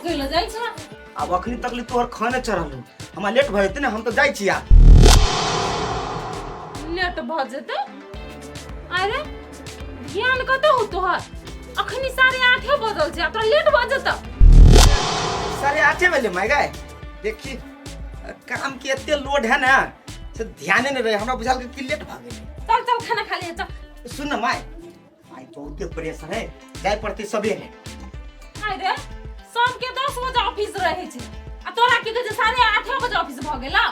कैले जाइ छ। आब अखनी तक ले तोहर खाने चढ़ल हौ, हमरा लेट भऽ जेतै ने, हम तऽ जाइ छी आब। लेट भऽ जेतै? अरे ध्यान कतऽ हो तोहर? अखनी 8:30 बजल छै आ तोरा लेट भऽ जेतौ? 8:30 भेलै माय गाय? देखी काम के एते लोड है ना से ध्याने नहीं रहे, हमरा बुझाल कि लेट भऽ गेलै। चल चल खाना खा लिए, चल। सुन ना my, आइ बहुते प्रेशर है, जाय पड़तै सबेरे। अरे सबके 10 बजे ऑफिस रहै छै आ तोरा की कहै छै 8:30 बजे ऑफिस भऽ गेलौ?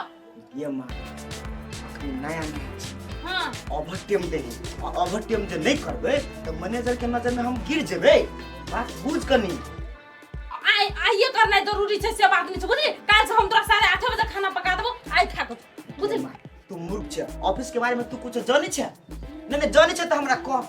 ये माँ अखनी नया नया छी। हाँ। ओवर टाइम दे, आ ओवर टाइम जे नहीं करबै तऽ मैनेजर के नजर में हम गिर जेबै, बात बुझ कनी। आइ आइए करनाइ जरूरी छै से बात नहीं छै, बुझली? काल्हि से हम तोरा 8:30 बजे खाना पका देबो, आइ खा कऽ, बुझली? तू मूर्ख छै, ऑफिस के बारे में तू कुछ जानै छै? नहीं नहीं जानै छै तऽ हमरा कह।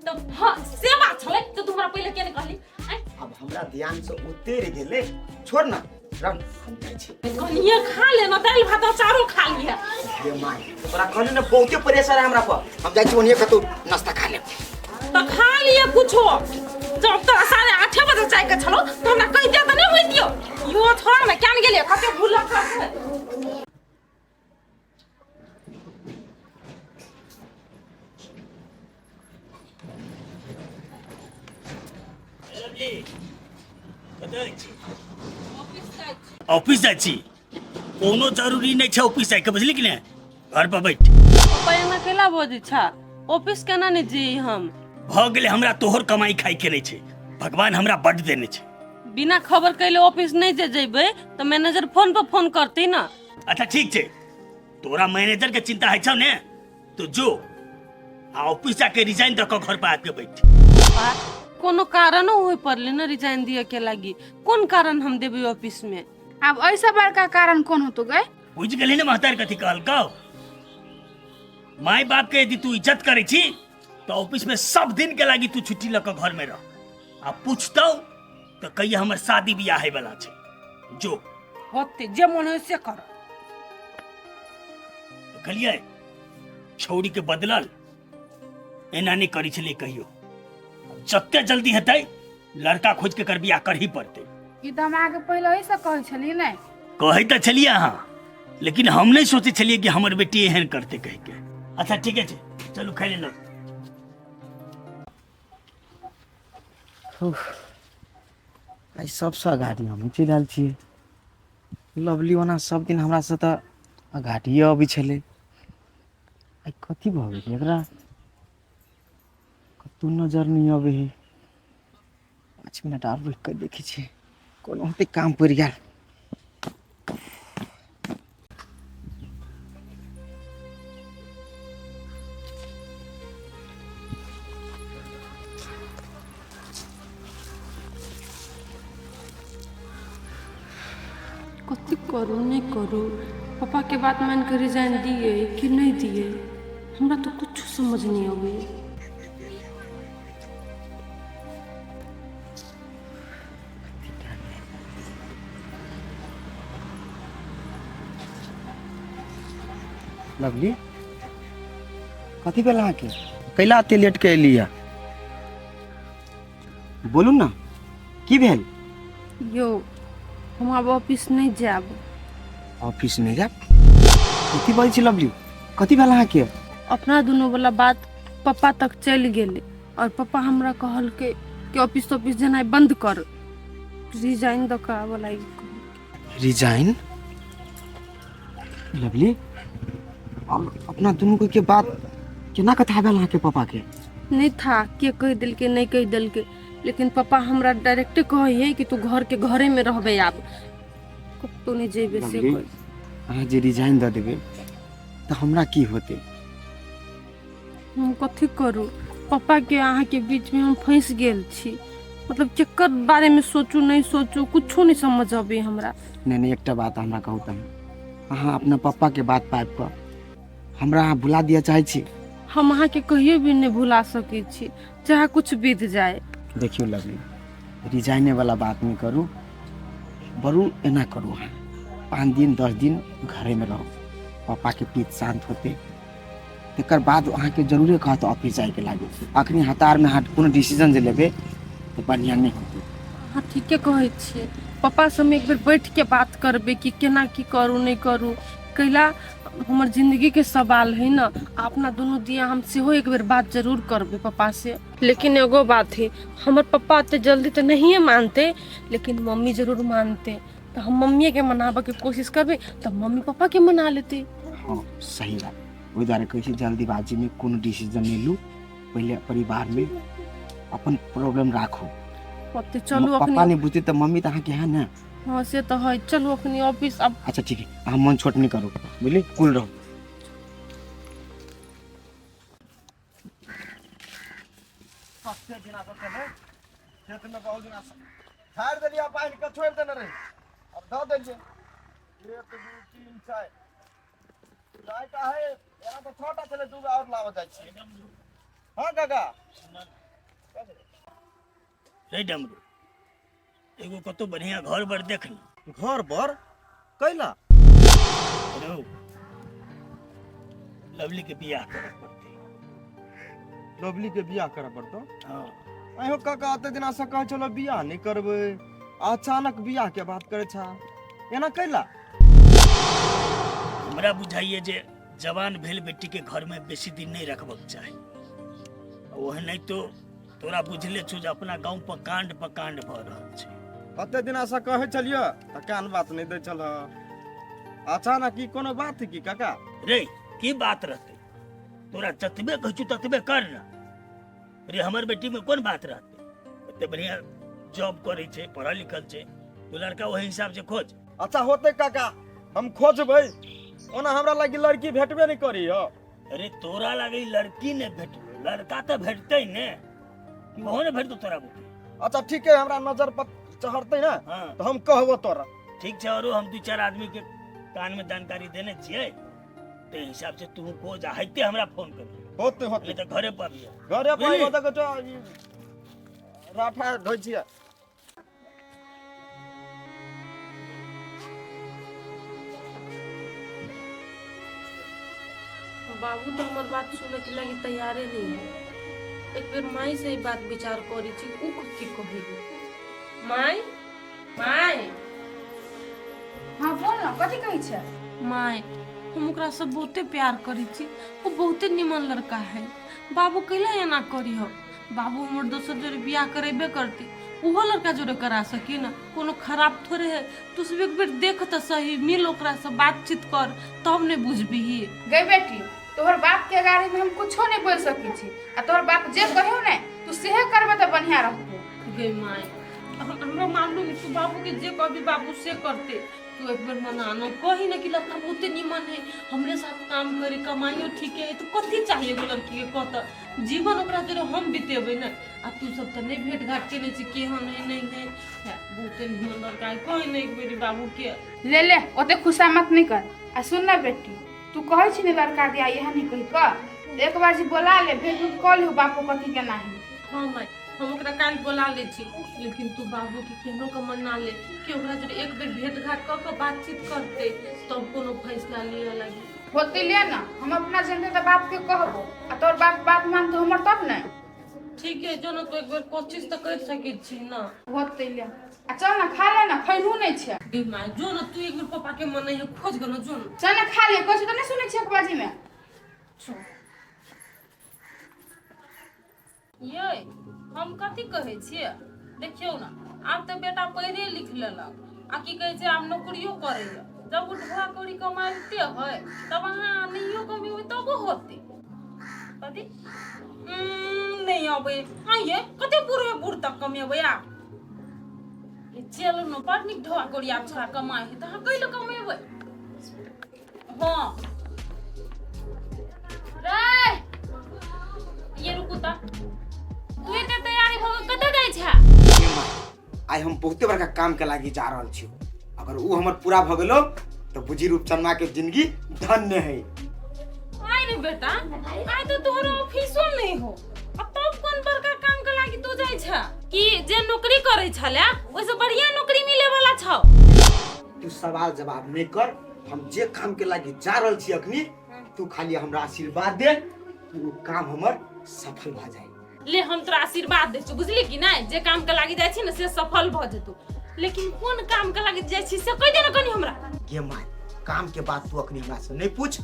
तऽ हाँ से बात छलै तऽ तू हमरा पहिले किया नहि कहली? आँय? अब हमरा ध्यान से उतर गेलै, छोड़ ना रन, हम जाइ छी। कनिए खा ले ना, दालि भात अचारो खा लिहे। हे my, तोरा कहली ने बहुते प्रेशर है हमरा पर, हम जाइ छी ओनिये कतौ नाश्ता खा लेब। तऽ खा लिए कुछो। जब तोरा 8:30 बजे जाय के छलो तऽ हमरा कहि दे तऽ नहि होइत दियौ। इहो छोड़ा ने केन गेलै, कते भूलक छै। ऑफिस जाइ छी? कोनो जरूरी नहि छै ऑफिस जाइके, बुझली कि नहि? घर पर बैठ। पप्पा एना केला बजै छा? ऑफिस केना नहि जइयै हम? भऽ गेलै, हमरा तोहर कमाई खाइ के नहि छै, भगवान हमरा बड्ड देने छै। बिना खबर कैले ऑफिस नहि जे जइबै तऽ मैनेजर फोन पर फोन करतै ना। अच्छा ठीक छै, तोरा मैनेजर के चिंता है छौ ने, तो जो आ ऑफिस जाके रिजाइन दऽ कऽ घर पर आबि के बैठ। पप्पा कोनो कारणो होय पड़ले ने रिजाइन दिअ के लागी, कोन कारण हम देबै ऑफिस में? आब ऐसा बड़का कारण कोन होतो गए? बुझि गेलही ने महतार कथी कहलकौ? माय बाप के यदि तू इज्जत करै छी तऽ ऑफिस में सब दिन के लागी तू छुट्टी लऽ कऽ घर में रह, आ पूछतौ तऽ कहिया हमर शादी बियाह होय वाला छै, जो। होते जे मन होय से कर। देखलियै छौड़ी के बदलल एना नहि करै छलै कहियो। जते जल्दी हेतै लड़का खोज के कर बियाह करही पड़तै। ई तऽ हम अहाँके पहिले ही से कहै छली ने। कहै तऽ छलियै अहाँ, लेकिन हम नहि सोचै छलियै कि हमर बेटी एहन करतै कहि के। अच्छा ठीके छै, चलू खाइ लेलहुँ। आइ सबसँ अगाड़ी हमही चलि आयल छियै। लवली ओना सब दिन हमरासँ तऽ अगाड़िए अबै छलै, आइ कथी भऽ गेलै एकरा? कतहु नजर नहि अबै है। 5 मिनट आर रुकि कऽ देखै छियै, कोनो होतै काम पड़ि गेल। कथी करू नहि करू, पापाके बात मानि कऽ रिजाइन दियै कि नहि दियै, हमरा तऽ कुछो समझ नहि अबैए। लवली, कथी भेल अहाँके? कैला एते लेट के एली है? बोलू ना, की भेल? यौ हम आब ऑफिस नहि जायब। ऑफिस नहि जायब? कथी बजै छी लवली, कथी भेल अहाँके? अपना दुनू वाला बात पप्पा तक चलि गेलै और पप्पा हमरा कहलकै कि ऑफिस तॉफिस जेनाइ बंद कर, रिजाइन दऽ कऽ आबऽ लागि। रिजाइन? लवली, और अपना दुनू के बात केना कथा भेल अहाँके पापा के? नहीं था के कहि देलकै नहि कहि देलकै, लेकिन पप्पा हमरा डायरेक्टे कहै है कि तू घर के घरे में रहबे, आब कतौ नहि जेबे से लवली, कहि। अहाँ जे रिजाइन दऽ देबै तऽ हमरा की होतै? हम कथी करू, पप्पा के अहाँ के बीच में हम फंस गेल छी, मतलब केकर बारे में सोचू नहीं सोचू कुछो नहीं समझ अबे हमरा। नहीं नहीं, एकटा बात हमरा कहू तऽ, अहाँ अपना पप्पा के बात पाबि कऽ हमरा अहाँ भुला दिअ चाहै छी? हम अहाँ के कहियो भी नहीं भुला सकै छी, चाहे कुछ बीत जाए। देखियौ लवली, रिजाइने वाला बात नहीं करू, बरू एना करू, अहाँ 5 दिन 10 दिन घरे में रहू, पापा के पीठ शांत होते तकर बाद अहाँके जरूरे कहत ऑफिस जाइके लागे। अखनी हतारमे अहाँ कोनो डिसीजन जे लेबै तऽ बढ़िआँ नहि होतै। अहाँ ठीके कहै छियै, पप्पा से हम एक बेर बैठ के बात करबै कि केना की करू नहि करू, कैला हमर जिंदगी के सवाल है ना। अपना दुनू दिया हम सेहो एक बेर बात जरूर करबै पप्पा से। लेकिन एगो बात है, हमर पप्पा एते जल्दी तऽ नहिए मानते, लेकिन मम्मी जरूर मानते, तऽ हम मम्मीए के मनाबऽ के कोशिश करबै तऽ मम्मी पप्पा के मना लेते। हाँ सही बात, ओहि दुआरे कहै छी जल्दीबाजीमे कोनो डिसीजन नहि लू, पहिले परिवारमे अपन प्रॉब्लम राखू। ओते चलू पप्पा अखनी। नहि बुझते तऽ मम्मी तऽ अहाँके है ने। हाँ से तऽ है, चलू अखनी ऑफिस अब। अच्छा ठीक है, अहाँ मन छोट नहि करू, बुझलियै? कुल रहू। खेतमे बहुत दिना ठारि देलियै, पानि के छोड़ि देने रही, अब दऽ देलियै। एक दू तीन चारि, चारिटा है, एना तऽ छओटा छलै, दूगो आओर लाबऽ जाइ छियै। हँ काका। रे डमरू, एगो कतौ बढ़िया घर बर देख न। घर बर कैला? रौ, लवली के बियाह करऽ पड़तै। लवली के बियाह करऽ पड़तौ? हाँ। अहो काका, एते दिना से कहै छलो बियाह नहि करबै, अचानक बियाह के बात करै छा, एना कैला? हमरा बुझाइए जे जवान भेल बेटी के घर में बेसी दिन नहीं रखबक चाही। ओह नहीं तो तोरा बुझले छौ जे अपना गाँव पर कांड पर कांड भऽ रहल छै। कते दिना से कहै छलियै तऽ कान बात नहि दै छल, अचानक ई कोनो बात की काका? रे की बात रहतै, तोरा जतबे कहै छौ ततबे कर न। रे हमर बेटी में कोन बात रहतै, एते बढ़िया जॉब करै छै, पढ़ल लिखल छै, तू लड़का ओहि हिसाब से खोज। अच्छा होतै काका, हम खोजबै, ओना हमरा लागी लड़की भेटबे नहि करी हो। अरे तोरा लागी लड़की नहि भेटलो, लड़का तऽ भेटतै ने, कि ओहो ने भेटतौ तोरा बुते? अच्छा ठीक है, हमरा नजर पर चढ़तै ने। हाँ। तऽ हम कहबो तोरा। ठीक छै, औरो हम दू चारि आदमी के कान में जानकारी देने छियै, ताहि हिसाब से तू खोज आ हेतै हमरा फोन कर। होतै होतै। नहीं तऽ घरे पर अबिहे। घरे पर बुझली? अबिहे तऽ ई राठा ढोइ छियै। बाबू तो हमर बात सुने के लगी तैयारे नहीं है। एक बेर माई से ही बात विचार करी छी, उ कथी कही। माई, माई। हाँ बोल ना, कथी कहै छै? माई, हम ओकरा से बहुते प्यार करी छी, वो बहुते निमन लड़का है। बाबू कैला एना करी हो? बाबू हमर दोसर जोड़े बियाह करेबे करते, ओहो लड़का जोड़े करा सकी ना, कोनो खराब थोड़े है। तू सब एक बेर देख तऽ सही, मिल ओकरा से, बातचीत कर, तब ने बुझबिही। गई बेटी, तोहर बाप के गाड़ी में हम कुछो नहीं बोल सकी छी, आ तोहर बाप जे कहियो ने तू सेहे करबे तऽ बढ़िया रहतो। गे माय, हमरा मालूम है तू बाबू के जे कहबी बाबू से करते। तू एक बेर मना न, कही ना कि लड़का बहुते निमन है, हमरे साथ काम करे, कमाइयो ठीक है, तो कथी चाहिए एगो लड़की के कहत? जीवन ओकरा जोरे हम बितेबै ने, आ तू सब तऽ नहि भेट घाट केने छी, केहन है नहीं है, बहुते निमन लड़का है, कही ना एक बेरी बाबू के। ले ले, ओते खुशामत नहीं कर। आ सुन ना बेटी, तू कहै छी ने लड़का दिया इएह नहीं कही कऽ, एक बार जी बोला ले, भेंट उठ कऽ लिहो बापो कथी के नाही। हाँ माय, हम ओकरा काल्हि बोला लै छी, लेकिन तू बाबू के केहनो के मना ले कि ओकरा जोरे एक बेर भेंट घाट कऽ के बातचीत करते तब कोनो फैसला लिअ लगी। होते ले ना, हम अपना जनते तऽ बाप के कहबो, आ तोर बाप बात मानतो हमर तब ने। ठीक है, जो ना तू एक बेर कोशिश तऽ कर सकै छी ना। होते ले, आ चल ना खा ले ना, खैलू नहीं छे। गे माय, जो ना तू एक बेर पापा के मने है, खोज गनो जो ना। चल ना खा ले, कुछ तऽ नहीं सुनै छियै बाजी में। ये हम कथी कहै छियै, देखियौ ने आब तऽ बेटा पढ़े लिख लेलक आ की कहै छै आब नौकरियो करैया, जब ओ ढोआ कौड़ी कमाइते है तब अहाँ नहियो कमेबै तबो होतै। कथी नहि अबै आइये, कते बूढ़े बूढ़ तक कमेबै आब? ई चलू ने, बड़ नीक ढोआ कौड़ी आब छोड़ा कमाइ है, तऽ अहाँ कैले कमेबै? हाँ रे ये रुकू त, तू एते तैयारी भऽ कऽ कतऽ जाइ छे? ये माय, आइ हम बहुते बड़का काम के लागी जा रहल छी, अगर ऊ हमर पूरा भऽ गेलो तऽ बुझी रूपचन्ना के जिंदगी धन्य है। आइ रे बेटा, आइ तो तोहर ऑफिसो नहीं हो, आ तब कोन बड़का काम के लागी तू जाइ छे? कि जे नौकरी करै छले ओइसे बढ़िया नौकरी मिले वाला छौ। तू सवाल जवाब नहीं कर, हम जे काम के लागी जा रहल छी अखनी, तू खाली हमरा आशीर्वाद दे कि ऊ काम हमर सफल भऽ जाए। ले हम तोरा आशीर्वाद दै छियौ, बुझली कि नहि? जे काम के लागी जाइ छी ने से सफल भऽ जेतौ। लेकिन कोन काम के लागे जाइ छी से कहि दे ने कनी हमरा। गे माय, काम के बात तू अखनी हमरा से नहीं पूछ।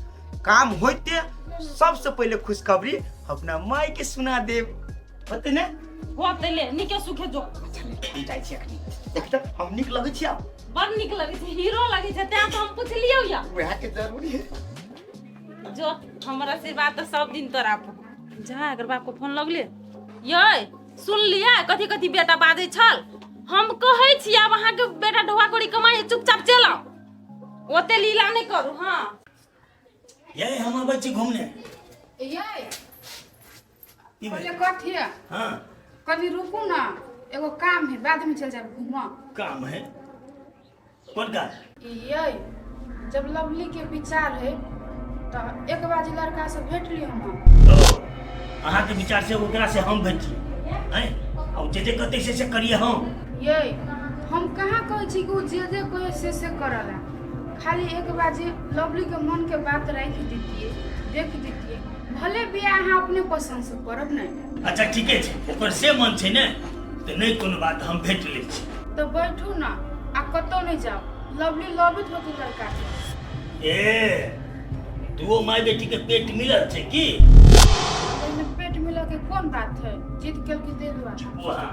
काम होते सबसे पहले खुशखबरी अपना माय के सुना देब, होते ने? होते, ले नीके सुखे जो। अच्छा ले, हम जाइ छी अखनी। देख तऽ हम नीक लगै छी आब? बड़ नीक लगै छै, हीरो लगै छै, तें तऽ हम पुछलियौ या। वएह के जरूरी है। जो, हमर आशीर्वाद तऽ सब दिन तोरा पर। जा, एकर बाप को फोन लगले। यै सुन लिया कथी कथी बेटा बाजै छल? हम कहै छी आब अहाँके बेटा ढोआ कौड़ी कमाइ, चुपचाप चलि आउ, ओते लीला नहि करू। हँ। ये हम अबै छी घूमने। ये की भेल? बोले कथी? हाँ। कनी रुकू ना, एगो काम है, बाद में चल जाब घूमऽ। काम है? कोन काम? ये जब लवली के विचार है तो एक बार जे लड़का से भेट ली हम। ओ, अहाँके विचार से ओकरा से हम भेटली हैं आ जे जे कहतै से से करिए हम? ये हम कहाँ कहै छी कि उ जे जे कहे से से करला, खाली एक बार जे लवली के मन के बात राखि दितियै, देख दितियै, भले बियाह अहाँ अपने पसंद से करब ने। अच्छा ठीके छै, ओकर से मन छै ने तऽ नहि कोनो बात, हम भेट लै छी। तो बैठू ना आ कतौ नहीं जाओ, लवली लवित होती लड़का के। ए दुओ माय बेटी के पेट मिलल छै की? एहिमे पेट मिलऽ के कोन बात है? जिद केलकी ताहि दुआरे। वहाँ